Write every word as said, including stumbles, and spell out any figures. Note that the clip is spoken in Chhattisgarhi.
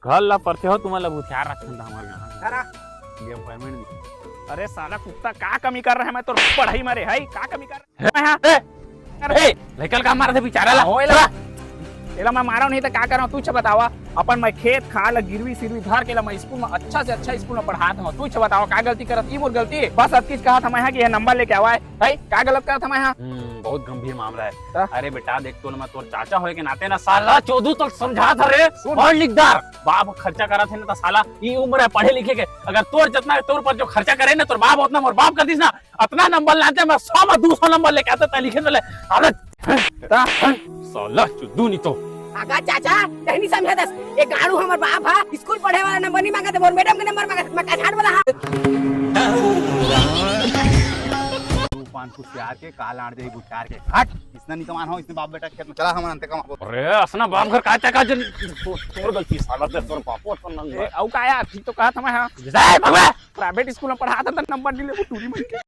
घर ला परथे हो, तुमन ला भूतिहार रखथन त हमर गाँव। अरे। ये appointment दे। अरे साला कुत्ता, का कमी कर रहा है मैं तोर पढ़ाई में रे, है? का कमी कर रहा है मैं, हाँ? ए, ए, लइका ल का मारत हे बिचारा ला? हो, एला, एला मैं मारा नहीं त का करा, तू च बतावा। अपन मैं खेत खार ला गिरवी सिरवी धर के ला मैं स्कूल में अच्छा से अच्छा स्कूल में पढ़ात हूँ, तू च बतावा का गलती करत, ई मोर गलती? बस अतकीच कहा था मैं, हाँ, कि ये नंबर लेके आवा है। भाई, का गलत कहा था मैं, हाँ? हम्म, बहुत गंभीर मामला है। हाँ? अरे बेटा, देख तो ना, मैं तोर चाचा होए के नाते ना साला चोदू तो समझा था रे। सुन। पढ़ लिख डार। बाप खर्चा करा थे ना तो साला, ई उम्र है पढ़े लिखे के। अगर तोर जितना तोर पर जो खर्चा करे ना तोर बाप, उतना मोर बाप कर दिस ना, अतना नंबर लाते मैं सौ में दो सौ नंबर लेके आता था लिखे तो ले। अरे ता? साला चुद्दू नहीं तो। अगा चाचा, कहीं नहीं समझा दस। ये गाड़ू हमर बाप हा, स्कूल पढ़े वाला नंबर नहीं मांगा थे, मोर मैडम के नंबर मांगा थे, मैं का झाड़ वाला हा। तू पान कुछ प्यार के, काल आड़ जाई गुटार के। हट, इसने नहीं कमान हो, इसने बाप बेटा खेत में चला, हम अंते कमाबो। अरे, असना बाप घर का चका जन, तो, तोर गलती साला, ते तोर बापो असना ए, नहीं। अउ का यार, ठीक तो कहा था मैं, हाँ। जय भगवान। प्राइवेट स्कूल में पढ़ा था, तो नंबर नहीं ले, वो टूरी मन के।